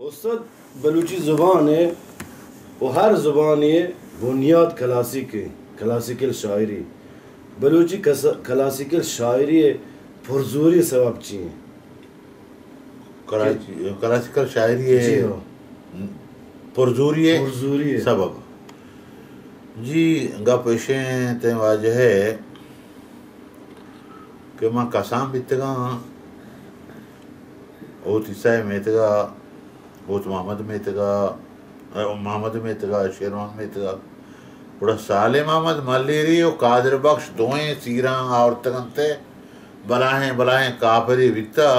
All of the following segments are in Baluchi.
استاد، بلوچی زبان ءِ و ہر زبانے ءِ بنیاد کلاسیک ءِ، کلاسیکل شاعری۔ بلوچی کس-، کلاسیکل شاعری ءِ پرزوری ءِ سبب چی انت؟ کراچی، کلاسیکل شاعری ءِ جی ہاں۔ پرزوری ءِ پرزوری ءِ۔ سبب۔ جی، گپ ایش انت واجہ ءِ کہ من کسان بیتگاں، ہوت عیسیٰ ءِ میتگ ءَ، ہوت محمد میتگ ءَ، محمد میتگ ءَ، شیروان میتگ ءَ، گڑا صالح محمد ملیری و قادر بخش دوئیں سیراں آورتگ انت، بلاہیں بلاہیں کافرے بیتہ،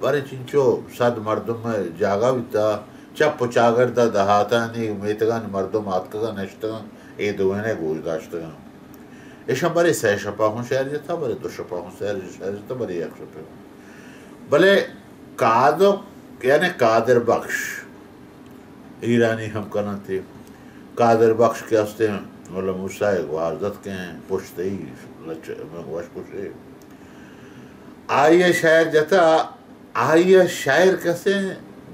باریں چنچو صد مردم ءِ جاگہ بیتہ، چپ و چاگرد ءَ دہاتانی میتگانی مردم آتکگ ءُ نشتگ انت، اے دوئین ءَ گوش داشتگ انت۔ ایشاں برے سئے شپ ءَ ہوں شعر جتہ، برے دو شپ ءَ ہوں شعر، شعر جتہ، برے یک شپے ہوں۔ بلے قادر، یعنی قادر بخش، ایرانی ہم کننت۔ قادر بخش کہ استیں، ملا موسیٰ ءِ گوہار زتکیں، پشت ئی لچ-، وش کشے۔ آئی ءَ شعر جتہ، آئی ءَ شعر کسیں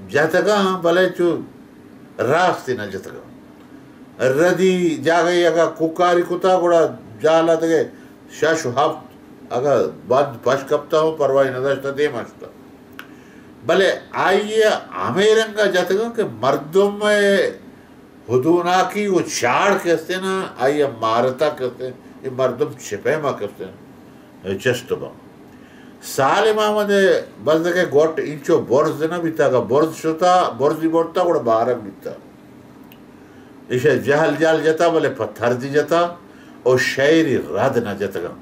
جتگاں، بلے چو راستی نہ جتگاں۔ ردی جاگہے اگاں کوکاری کتا، گڑا جہل ءَ دگہ شش و ہفت اگاں بند پش کپتا ہوں، پرواہی نہ داشتا، دیما شتا۔ بلے آئی ءَ ہمے رنگا جتگاں کہ مردم ءِ ہدوناکی و چاڑ کہ استیں نا، آئی ءَ مارتا کہ استیں، اے مردم چہ پیما کہ استیں، چست باں۔ صالح محمد ءِ بزگ ءِ گٹ اینچو برز نہ بیتا، اگاں برز شتا، برزی برتا، گڑا بارگ بیتا۔ ایشی ءَ جہل جہل جتا، بلے پہ تردی جتا، او شعری رد نہ جتگاں۔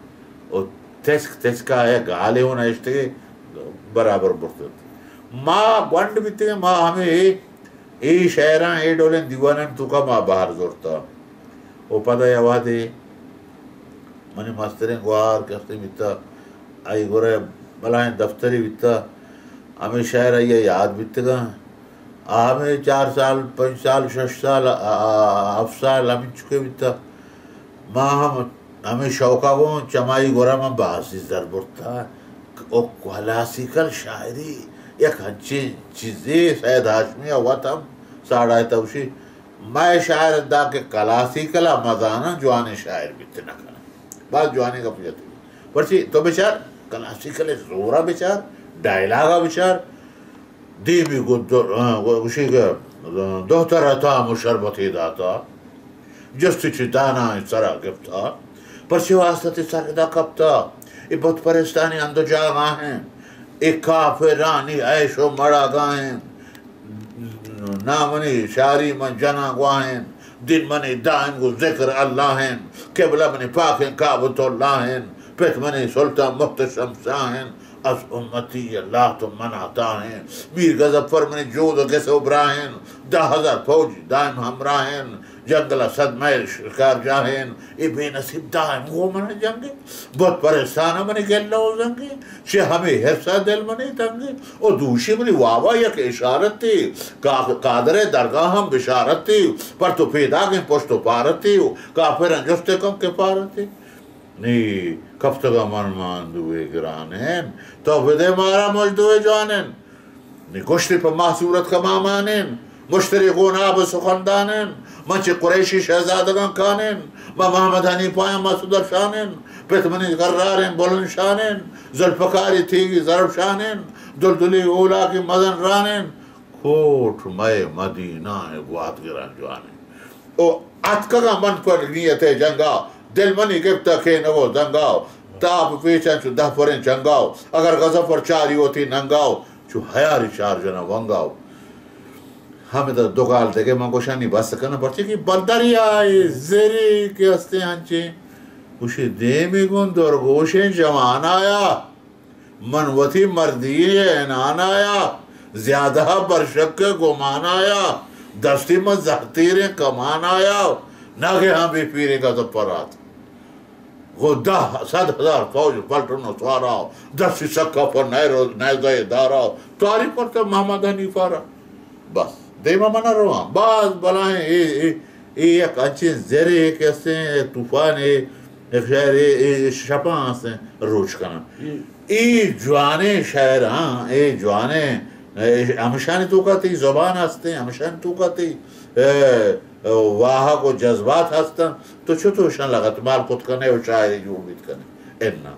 او تچک تچکا ءَ گالے ہوں نہ اشتگے، برابر برتت۔ ما گونڈ بیتگیں، ما ہمے اے شعراں، اے ڈولیں دیوانانی توکا ما بہر زرتا۔ و پدا یا وہدے منی مستریں گوہار کہ استیں بیتا، آئی گورا بلاہیں دفترے بیتا، ہمے شعر آئی ءَ یاد بیتگاں۔ آ ہمے چار سال، پنچ سال، شش سال، آ، آ، ہفت سال ہمینچکے بیتا۔ ما ہم ہمے شوقا گوں چمائی گورا من بازی زر برتا۔ او کلاسیکل شاعری یک ہنچیں چیزے، سید ہاشمی ءَ وت ہم ساڑایتا، گوشی، مئے شاعر دا کہ کلاسیکل ءَ مزاناں، جوانیں شاعر بیت نہ کناں۔ باز جوانیں گپ جت۔ پرچی تو بچار، کلاسیکل ءِ زور ءَ بچار، ڈائیلاگ ءَ بچار، دیمی گو-، دو-، آ، گو-، گوشی کہ، آ، دہتر ءَ تام و شربتے داتا، جستی چہ دانائیں سرا گپتا، پرچے واسطہ تئی سر ادا کپتا؟ اے بت پرستانی ہند و جاگاہ انت، اے کافرانی عیش و مڑاگاہ انت۔ نامنی شاری من جناں گواہ انت، دین منی دائم گو ذکر اللہ انت، قبلہ منی پاکیں کعبۃ اللہ انت، پت منی سلطان محتشم شاہ انت، از امتی لات و مناتا انت، میر غضبفر منی جود و گس و براہ انت، دہ ہزار فوج دائم ہمراہ انت، جنگل ءَ صد میل شکار جاہ انت، اے بے نصیب دائم گوں من جنگ انت۔ بت پرستان منی گلہ و زنگ انت، چہ ہمے حرص ءَ دل منی تنگ انت۔ او دوشی منی وابا یک اشارتے، کا-، قادر ءِ درگاہ ہم بشارتے، پر تو پیداگیں پشت و پارتے، و کافراں جستے کم کفارتے۔ نی کپتگاں من ماندوے گرانین، تو بدے مارا مژدوے جوانین۔ نی گوشتی پہ ماہ صورت کمامانین، مشتری گون آب سخندانین۔ من چہ قریشی شہزادگاں کانین، ما محمد حنیفایاں ما سدرشانین۔ پت منی قرارین بلند شانین، ذوالفقاری تیگی زرب شانین، دلدلی اولاکی مزن رانین۔ کوٹ مئے مدینہ ءِ گوات گران جوانین۔ او اتکگاں من پر نیت ءِ جنگا، دل منی گپتہ کینگ و زنگا، تاپ پیچاں چو دہ پریں چنگا، اگر غضب پر چاری وتی ننگا، چو ہیاری چار جناں ونگا۔ ہمدا دو گال دگہ من گوشانی بس کناں، پرچے کہ بل دریائے زری کہ استیں انچیں، گوشی دیمی گوں درگوشیں جوانایا۔ من وتی مردی ءِ عنانایا، زیادہ بر شک ءِ گمانایا، دستی من زہتیریں کمانایا، ناگہاں بے پیریں گزب پرات۔ گوں دہ صد ہزار فوج پلٹن و سوارا، دستی سکا پر نیزہ ءِ دارا، تاری کرتہ محمد حنیفا را۔ بس، دیما من رواں۔ باز بلاہیں اے، اے، اے یک انچیں زرے کہ استیں، اے طوفانے، یک شعرے، اے شپاں استیں، روچ کناں۔ اے جوانیں شعراں، اے جوانیں اے، ہمشانی توکا تئی زبان ہستیں، ہمشانی توکا تئی، اے، واہگ و جذبات ہستن، تو چطور اشان لغتمال کت کنے و شاعری جوڑ بیت کنے؟ انا۔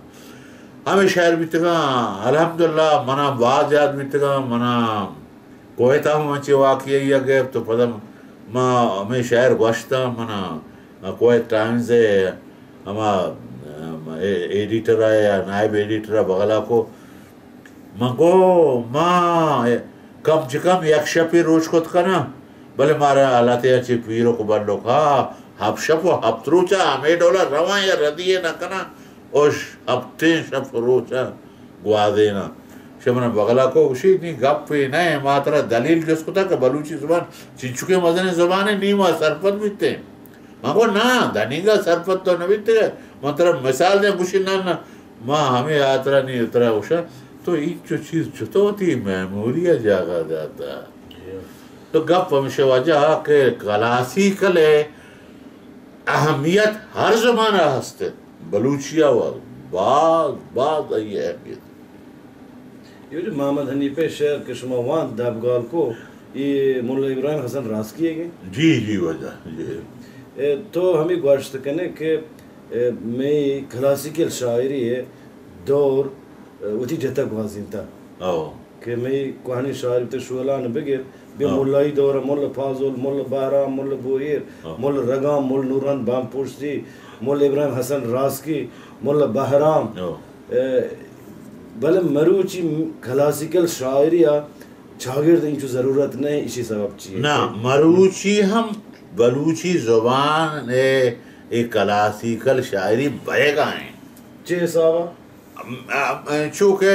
ہمے شاعر بیتگاں، الحمدللہ، منا باز یاد بیتگاں، منا کویتا ہم انچیں واقعہ یا گپت و پدا ما ہمے شاعر گوشتاں، منا کویت ٹائمز ء ہما، اے، ایڈیٹر ء یا نائب ایڈیٹر ء بغلا کو، من گو، ما کم چہ کم یک شپے روچ کت کناں، بلے مارا حالت ء چہ پیرک بلک ہا، ہپت شپ و ہپت روچ ء ہمے ڈول ء رواں یا ردی ء نہ کناں، اش ہپتیں شپ و روچ ء گوازیناں۔ شمن بغلا کو گوشی، نی گپے نہ، ما ترا دلیل جست کتا کہ بلوچی زبان چنچکیں مزنیں زبانے، نی ما سرپد بیتیں۔ من گو، نا، دنیگا سرپد تو نہ بیتگے۔ من ترا مثال دیں، گوشی، نا، نا، ما ہمے ہاترا نی ترا گوشاں، تو اینچو چیز چتو وتی میموری ء جاگہ داتا؟ تو گپ ہمشہ وجہ کہ کلاسیکل ء اہمیت ہر زبان ء ہست، بلوچی ء و باز، باز آئی اہمیت۔ یہ جو محمد حنیفہ شعر کہ شما وانت دبگال کو، یہ ملا ابراہیم حسن راسکی ہے کہ؟ جی، جی، واجہ، جی۔ اے، تو ہمیں گوشت کنے کہ، اے، مئی کلاسیکل شاعری ہے دور، اے، وتی جتہ گوازینتا۔ او۔ کہ مئی کوہنی شاعری تو شولان بگر، بے او۔ ملائی دور، ملا فاضل، ملا بہرام، ملا بوہیر، او۔ ملا رگام، ملا نوران بامپوشتی، ملا ابراہیم حسن راسکی، ملا بہرام۔ او۔ اے، بلے مروچی کلاسیکل شاعری ء چاگرد انچو ضرورت نہ، ایشی سبب چی ہے؟ نہ، مروچی ہم بلوچی زبان ء اے کلاسیکل شاعری بئیگا ہیں۔ چے حساب ء؟ ام، ام، چونکہ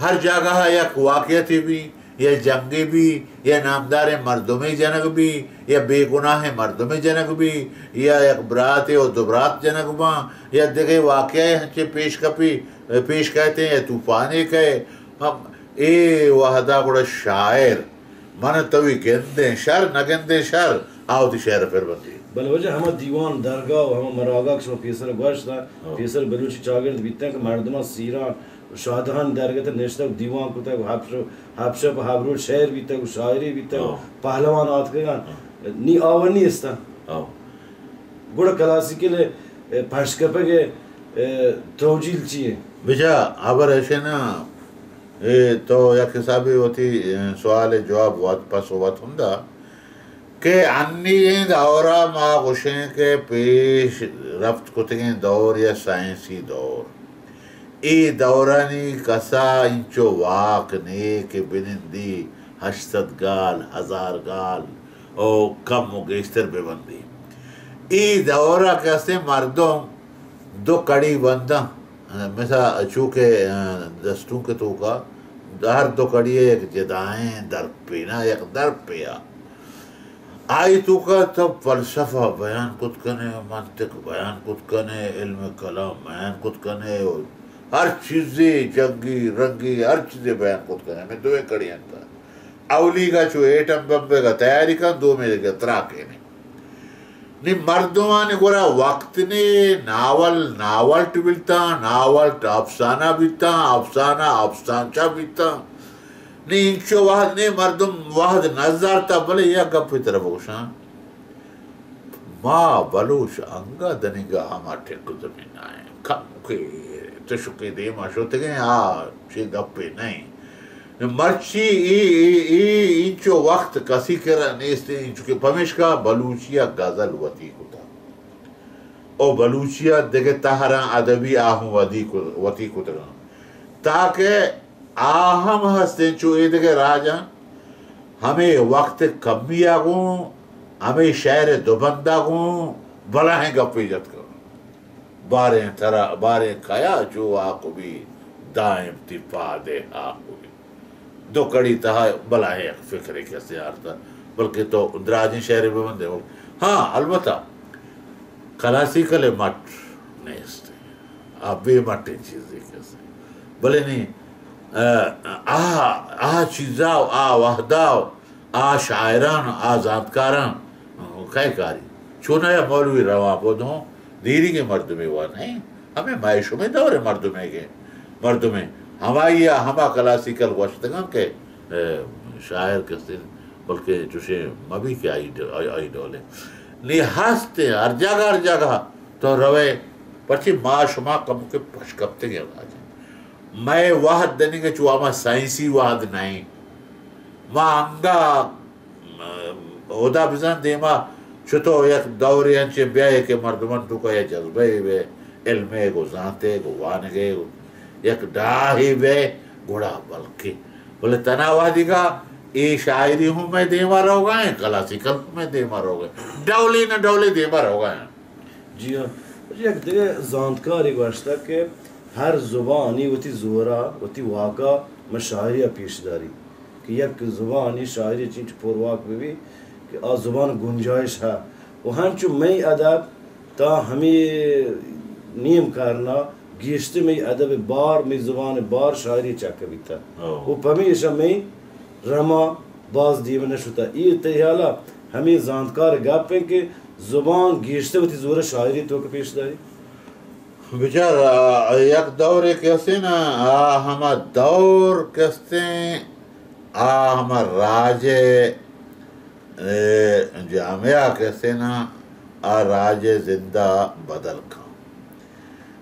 ہر جاگہ ء یک واقعیتے بی، یا جنگے بی، یا نامداریں مردمے جنگ بی، یا بے گناہیں مردمے جنگ بی، یا یک براتے و دو برات جنگ باں، یا دگہ واقعہ ہنچے پیش کپی، پیش کئیت یا طوفانے کئے، ہم اے وہدا گڑا شاعر من توی گندیں شر، نہ گندیں شر، آ وتی شعر ء پر بندی۔ بلے واجہ ہما دیوان درگاہ و ہما مراگاہ کہ شما پیسر گوشت، ہاں۔ پیسر بلوچی چاگرد بیتن کہ مردمان سیران و شادہان درگت نشتگ و دیوان کتگ و ہپش و، ہپشپ و ہبروچ شعر بیتگ و شاعری بیتگ و ہاں۔ پہلوان آتکگان۔ ہاں۔ نی آور نیستن۔ ہاں۔ گڑا کلاسیکل ء پشکپگ ء توجیل چی انت؟ بچا، ہبر ایش انت، اے تو یک حسابے وتی، اے، سوال ء جواب وت پس وت ہم دا کہ انی ایں دور ء ما گوشیں کہ پیش رفت کتگیں دور یا سائنسی دور، اے دورانی کسا انچو واک نے کہ بنندی ہشت سد گال، ہزار گال او کم و گیشتر بہ بندی۔ اے دور ء کہ استیں مردم دو کڑی بنداں، مثلا چو کہ دستونک ء توکا ہر دو کڑی ء یک جدائیں درپے نا، یک درپے ء آئی توکا تو فلسفہ بیان کت کنے، منطق بیان کت کنے، علم کلام بیان کت کنے، ہر چیزے جنگی رنگی ہر چیزے بیان کت کنے۔ ہمے دوئیں کڑی انت۔ اولیگا چو ایٹم بمبے گا تیاری کن، دومیگا تراکے نے۔ نی مردمانی گورا وقت نے، ناول، ناولٹ بیتاں، ناولٹ افسانہ بیتاں، افسانہ افسانچہ بیتاں۔ نی انچو وہد نے، مردم وہد نزارتا۔ بلے یک گپے ترا بگوشاں، ما بلوچ انگا دنیگا ہما ٹک زمین آئیں، کم کہ تشکے دیما شتگیں، آ چے گپے نہیں۔ مرچی ای، ای، ای، اینچو وقت کسی کرا نیست، اینچو کہ پمیشکا بلوچی ء غزل وتی کتا۔ او بلوچی ء دگہ تہراں ادبی آہوں ودی کو-، وتی کتگاں۔ تاکہ آ ہم ہستیں چو اے دگہ راجاں ہمے وقت کمی ء گوں، ہمے شعر دو بند ء گوں بلاہیں گپے جت کن۔ باریں ترا، باریں کیا جو آکو بی، دائم تی پادے آکو بی۔ دو کڑی تہا بلاہیں یک فکرے کسے آرتا، بلکہ تو دراجیں شعرے بہ بندے۔ ہاں، البتہ کلاسیکل مٹ نیست، آ بے مٹیں چیزے کسے۔ بلے نی، آ، آ، آ چیزا و آ وہدا و آ شاعران، آ زانتکاران، کئے کاری؟ چونایا مولوی رواں بود ہوں دیریگیں مردمے وا نہیں، ہمے مئے شمے دور مردمے گے، مردمے ہمائی ء ہما کلاسیکل گوشتگاں کہ، اے، شاعر کسے، بلکہ چوشیں مبی کہ آئی ڈ-، آئی، آئی ڈولیں۔ نی ہست ہیں، ہر جگہ، ہر جگہ تو روئے، پرچی ما شما کمکے پشکپتگیں راج ہیں۔ مئے وہد دنیگہ چو ہما سائنسی وہد نہیں۔ ما انگا، م-، ہدا بزان دیما چتو یک دورے انچیں بیائے کہ مردمان توکا یک جذبہ بے، علمے گو زانتے گو وانگے گو یک ڈاہے بے، گڑا بلکہ بلے تنا وہدیگا اے شاعری ہوں مئے دیما روگا ہیں، کلاسیکل ہوں مئے دیما روگا ہیں، ڈولے نہ ڈولے دیما روگا ہیں۔ جی ہاں، یک دگہ زانتکارے گوشتگ کہ ہر زبانی وتی زورا، وتی واکا من شاعری ء پیش داری کہ یک زبانی شاعری چینچ پرواک بہ بی کہ آ زبان گنجائش ہے۔ و ہنچو مئی ادب تا ہمے نیم کرنا گیشتر مئی ادب بار، مئی زبان بار شاعری چکہ بیتہ۔ او۔ و پمیشا مئی رما باز دیم نہ شتہ۔ اے تئی حیالا ہمے زانتکار گپ ہیں کہ زبان گیشتر وتی زور شاعری توک پیش داری؟ بچار، آ، یک دورے کہ ہستے نا، آ ہما دور کہ ہستے، آ ہما راج ء، اے، جامعہ کہ ہستے نا، آ راج ء زندہ بدل کن۔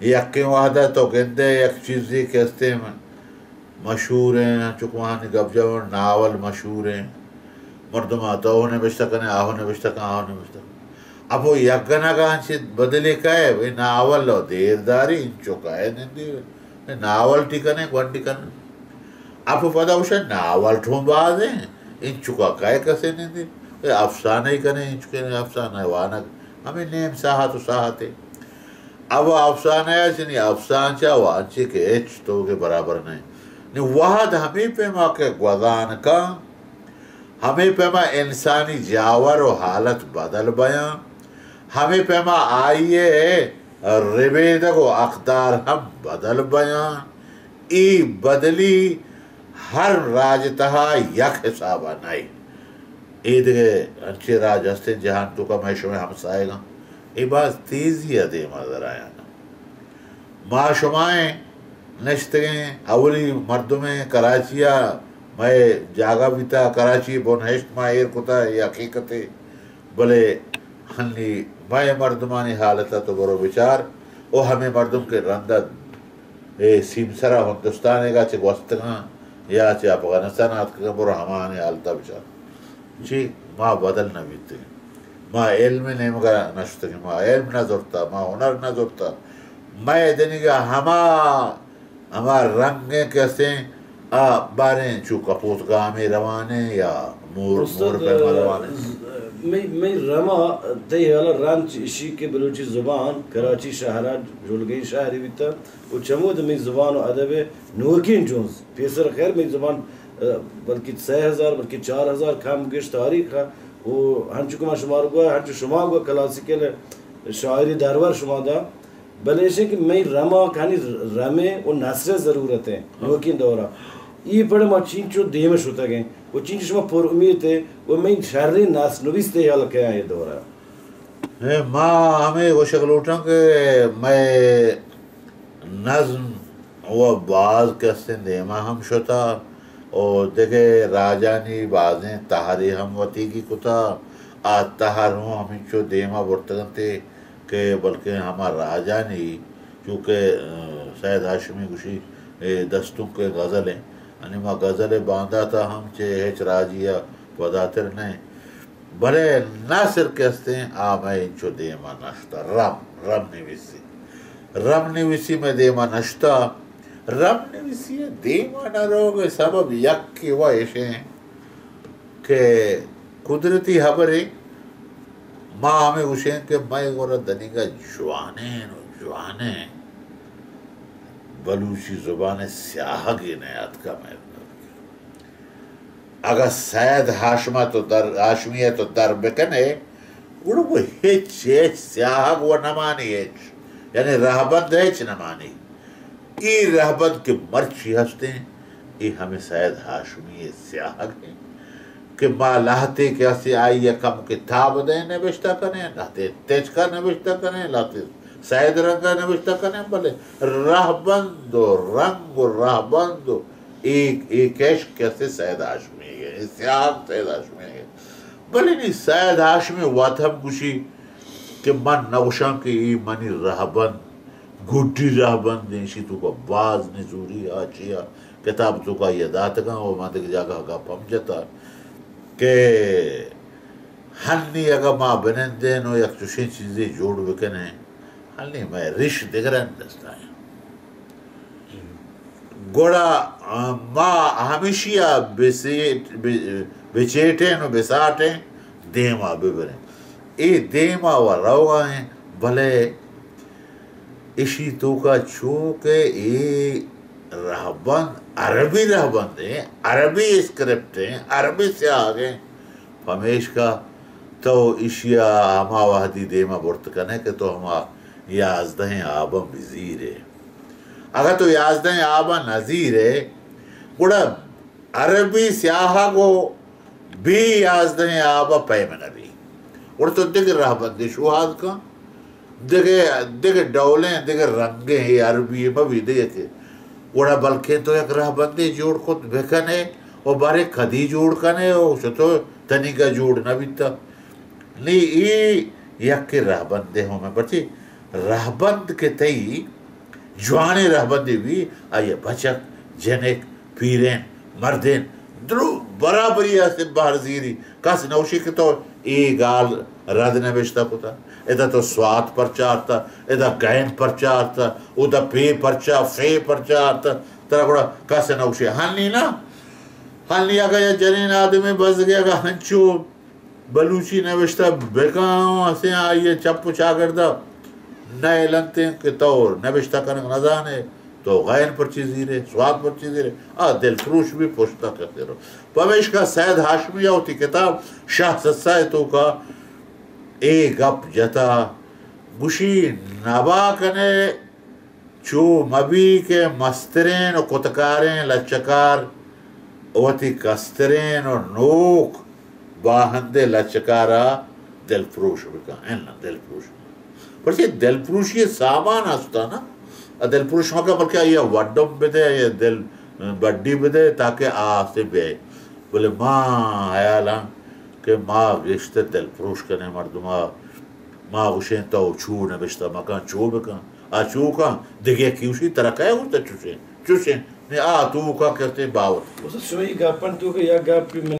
یکیں وہدہ تو گندے یک چیزے کہ ہستے مشہور ہیں، چکوانی گپ جاؤ، ناول مشہور ہیں۔ مردم آ تو نبشتہ کنے، آہو نبشتہ کن، آہو نبشتہ کن۔ اب وہ یک گنگا انچے بدلے کئے، وی ناول و دیر داری، انچو کئے نندی، ناول ٹی کنے، گونڈی کنے۔ اب پدا وشے ناول ٹھون باز ہیں، انچو کا کئے کسے نندی۔ اے افسانہ ہی کنے، انچو کنے افسانہ وانگ۔ ہمیں نیم ساہت و ساہتے۔ اب افسانہ ہے چنی افسانچہ و انچے کہ ہچ تو کے برابر نہیں۔ نی وہد ہمیں پیما کہ گوزان کن، ہمے پیما انسانی جاور و حالت بدل بیاں، ہمے پیما آئی ء ربیدگ و اقدار ہم بدل بیاں۔ ای بدلی ہر راج تہا یک حسابا نئے۔ اے دگہ انچیں راج ہستیں جہان توکا مئے شمئے ہمسائگاں۔ اے باز تیزی ء دیما درایاں۔ ما شمائیں نشتگیں اولی مردمیں کراچی ء مئے جاگہ بیتا، کراچی بن ہشت ما ایر کتا، اے حقیقتے۔ بلے ہنی مئے مردمانی حالت ء تو برو بچار، او ہمے مردم کہ رند ء اے سیمسر ء ہندوستان ء چہ گوستگاں یا چہ افغانستان ء آتکگاں، برو ہماہانی حالت ء بچار۔ چی؟ ما بدل نہ بیتگیں۔ ما علم ء نیمگ ء نہ شتگیں، ما علم نہ زرتہ، ما ہنر نہ زرتہ۔ مئے دنیگا ہما، ہما رنگ ء کہ ہستیں، آ باریں چو کپوت گامے روانیں یا مور، استاد، مور پیما روانیں۔ مئی، مئی رما تئی حیال ء رند چہ اشی کہ بلوچی زبان کراچی شہر ء جلگیں شہرے بیتہ و چمود مئی زبان و ادب ء نوکیں جنز پیسر خیر مئی زبان، ء، بلکہ سئے ہزار، بلکہ چار ہزار کم گیش تاریخ ء، و ہنچو کہ ما شمار گوا، ہنچو شما گوا کلاسیکل شاعری درور شما دا، بلے ایشیں کہ مئی رما کہانی رمے و نثر ضرورت ہے، ہاں۔ نوکیں دورا۔ ای پڑ ما چینچو دیم شتگیں، و چینچو شما پر امید ہے، و مئی شریں نثر نویس تئی حیال کیا یہ دورا؟ اے، ما ہمے گوشگ لوٹاں کہ مئے نظم و باز کسیں دیما ہم شتا و دگہ راجانی بازیں تہرے ہم وتیگی کتا۔ آ تہر ہوں ہمینچو دیما برتگنتے کہ بلکیں ہما راجانی، چونکہ، اه، سید ہاشمی گوشی، اے دستونک غزل ہیں، یعنی ما غزل بانداتا ہم چہ ہچ راجی ء پداتر نہ۔ بلے نثر کہ استیں، آ مئے انچو دیما نشتہ۔ رم، رم نویسی۔ رم نویسی مئے دیما نشتہ۔ رم نویسی ء دیما نہ روگ ء سبب یکے و ایشیں کہ قدرتی ہبرے ما ہمے گوشیں کہ مئے گورا دنیگا جوانیں و جوانیں بلوچی زبان ء سیاہگے نیاتکا مئے اگاں سید ہاشم ء تو در، ہاشمی ء تو در بکن ئے، گڑا وہ ہچ، ہچ سیاہگ و نمانی ہچ، یعنی رہبند ہچ نمانی۔ اے رہبند کہ مرچی ہستیں، اے ہمیں سید ہاشمی ء سیاہگ ہیں کہ ما لہتے کہ ہستی آئی ء کم کہ تاب دیں نبشتہ کنیں، لہتے تچکا نبشتہ کنیں، لہتے سید رنگا نبشتہ کنیں، بلے رہبند و رنگ و رہبند و اے، اے کشک کسے سید ہاشمی ئیگ اِنت، اے سیاہگ سید ہاشمی ئیگ اِنت۔ بلے نی سید ہاشمی وت ہم گوشی کہ من نہ گوشاں کہ اے منی رہبند، گڈی رہبند اِنت، ایشی توکا باز نزوری آ چیا کتاب توکا آئی ءَ داتگاں و من دگہ جاگہ گپ ہم جتا کہ ہنی اگاں ما بنندیں و یک چوشیں چیزے جوڑ بکنیں، ہنی مئے ریش دگرانی دستا اِنت۔ گڑا، آ، ما ہمیشی ءَ بسیٹ-، بہ-، بچیٹیں و بساٹیں، دیما ببریں۔ اے دیما و روگا ایں، بلے ایشی توکا چونکہ اے رہبند عربی رہبند ایں، عربی اسکرپٹ ایں، عربی سیاہگ ایں، پمیشکا تو ایشی ءَ ہما وہدی دیما برت کنے کہ تو ہما یازدہیں آباں بزیرے۔ اگاں تو یازدہیں آباں نزیرے، گڑا عربی سیاہگ و بے یازدہیں آب ءَ پیم نہ بی۔ گڑا تو دگہ رہبندے شوہاز کن، دگہ، دگہ ڈولیں، دگہ رنگیں، اے عربی مہ بی دگہ کہ۔ گڑا بلکیں تو یک رہبندے جوڑ کت بکنے و بارے کدی جوڑ کنے و شتو تنیگا جوڑ نہ بیتا۔ نی اے یکے رہبندے ہم اِنت، پرچے رہبند کہ تئی جوانیں رہبندے بی، آئی ءَ بچک، جنک، پیرین، مردین، درو برابری ءَ سبا بہر زیری۔ کس نہ گوشی کہ تو اے گال رد نبشتہ کتا، ادا تو سوات پرچا آرتا، ادا گین پرچا آرتا، اودا پے پرچا، فے پرچا آرتا، ترا گڑا کس نہ گوشی۔ ہنی نا، ہنی اگاں یک جنین آدمے بزگے اگاں ہنچو بلوچی نبشتہ بکن، اسے آئی ءِ چپ و چاگرد ءَ نئیل اِنت کہ تو نبشتہ کنگ نزانے، تو غین پرچی زیرے، سوات پرچی زیرے، آ دلفروش بی پشت ءَ کسے رو۔ پمیشکا سید ہاشمی ءَ وتی کتاب شاہ سسا ءِ توکا اے گپ جتا، گوشی نبا کنے چو مہ بی کہ مسترین و کتکاریں لچہ کار وتی کسترین و نوک باہندیں لچہ کار ءَ دلپروش بکن۔ اناں، دلپروش بکن۔ پرچے دلپروشی ءِ سامان ہست نا؟ آ دلپروش مکن، بلکہ آئی ءَ وڈم بدے، آئی ءَ دل بڈی بدے تاکہ آ ہستے بیئے۔ بلے ما ہیالاں کہ ما گیشتر دلپروش کنیں مردم ءَ۔ ما گوشیں تو چو نبشتہ مکن، چو بکن۔ آ چو کن، دگہ یکے گوشی ترا کئے گوشتہ چوشیں؟ چوشیں۔ نی آ توکا کسے باوت۔ استاد، شمئے گپانی توکا یک گپے من